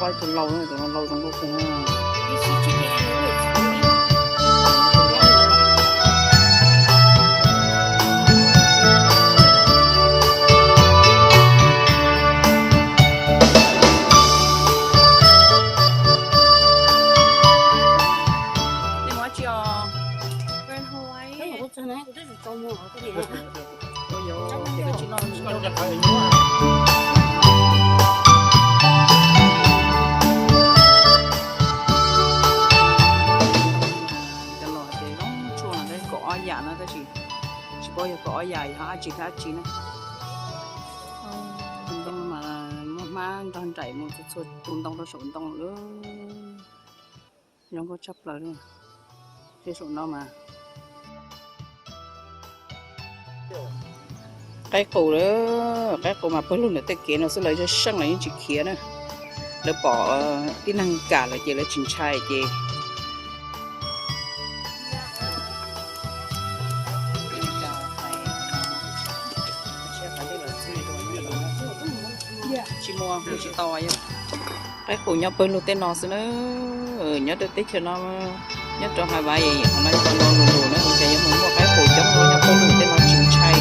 Tus laus, tus laus zoo nkauj kawg. Nej mus dab tsi os? Cov los hais tias zoo tshuaj no kaum ob yam no tab sis tsis paub yog kaum ob yam yog dab tsi thiab dab tsi na. Tus ntoo mas muaj hmab nrog nraim mus txhua txhua tus ntoo rau saum ntoo lawm. Zoo nkauj tshaj plaws li. Tej saum no mas qaib qus lawm, qaib qus mas pawg lug ntawm tej kev no xwb, lawv seej lawv yeej tsis khiav na. Lawv pom tib neeg kam lawm ces lawv tsis ntshai ces tsis muaj, hu tsis tau. Qaib qus nyob pawg lug tej no xwb na. Nyob rau teb chaws no, nyob rau hav vav es qhov no yog qhov no lus lus na, ces yuav mus muaj qaib qus coob, nyob pawg lug tej no tsis ntshai.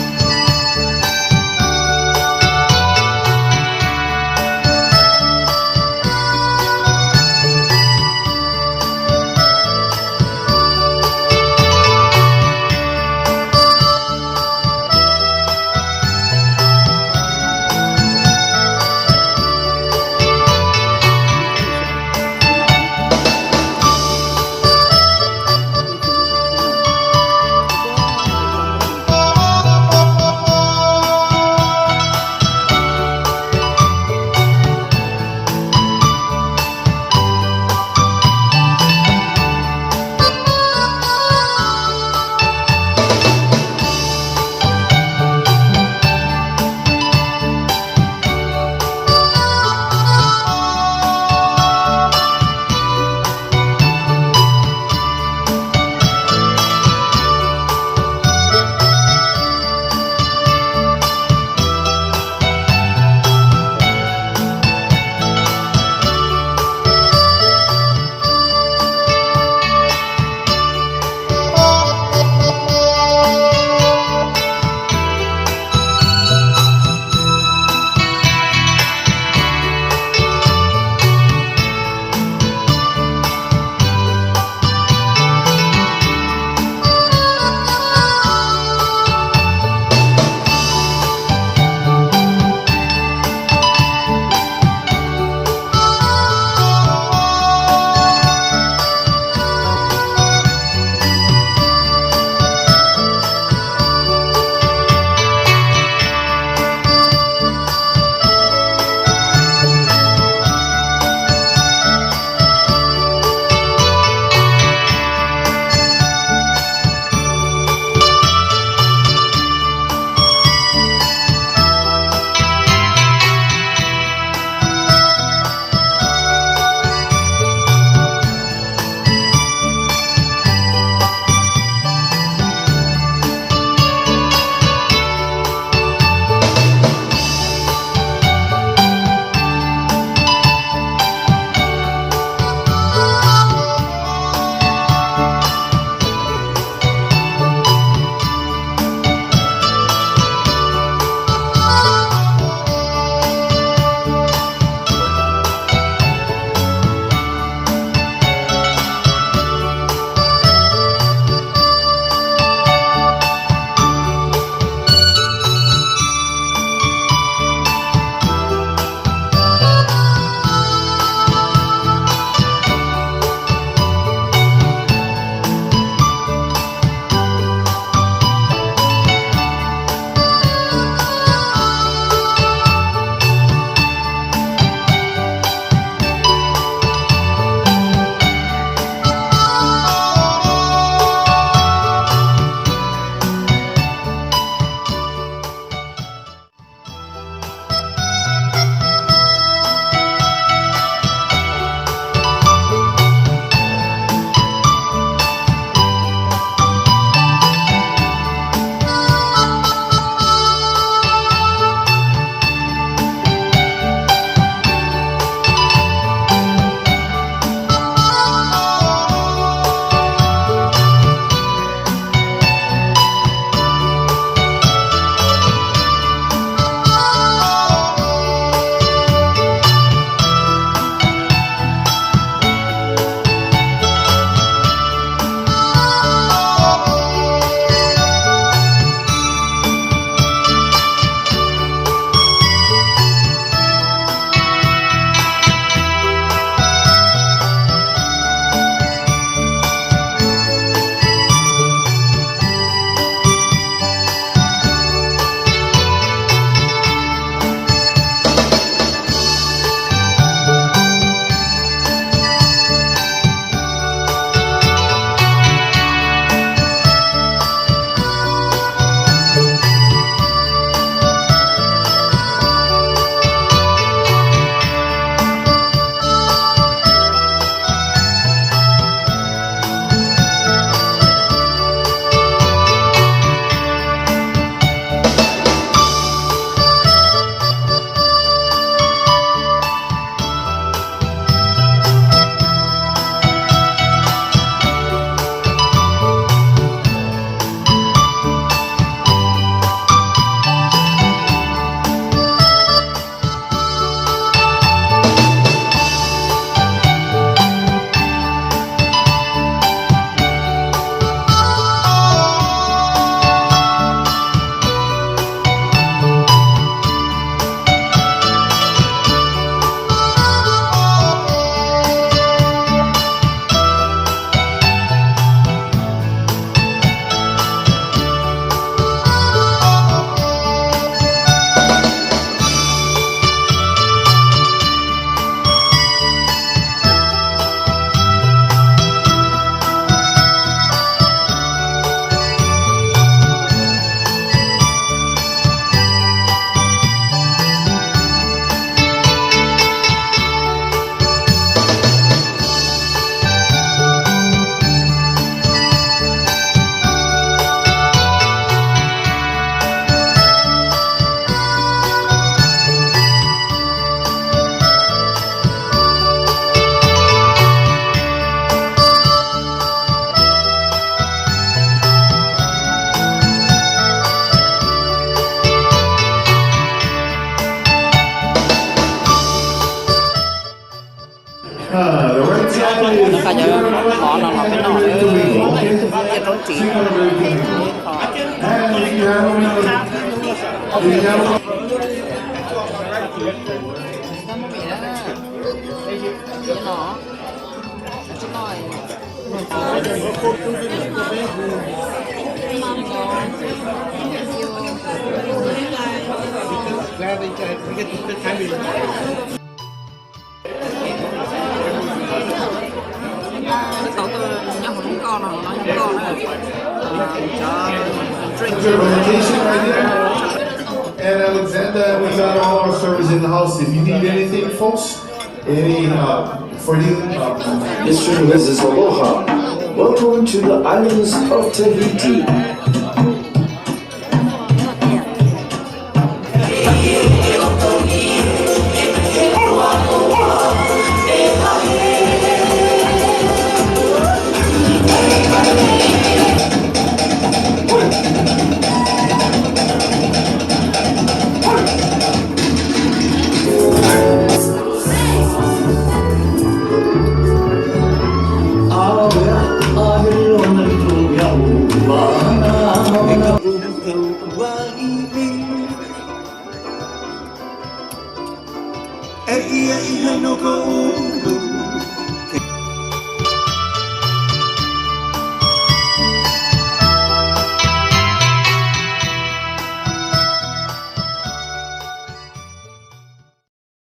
Qhov no los peb noj, ib tiaj roob ris. Tau nyob hauv lub nkoj no, no nkoj na. Your medication right here. And Alexander, we got all our servers in the house. If you need anything, folks, any, uh, for you, uh, Mister and Missus Aloha, welcome to the islands of Tahiti.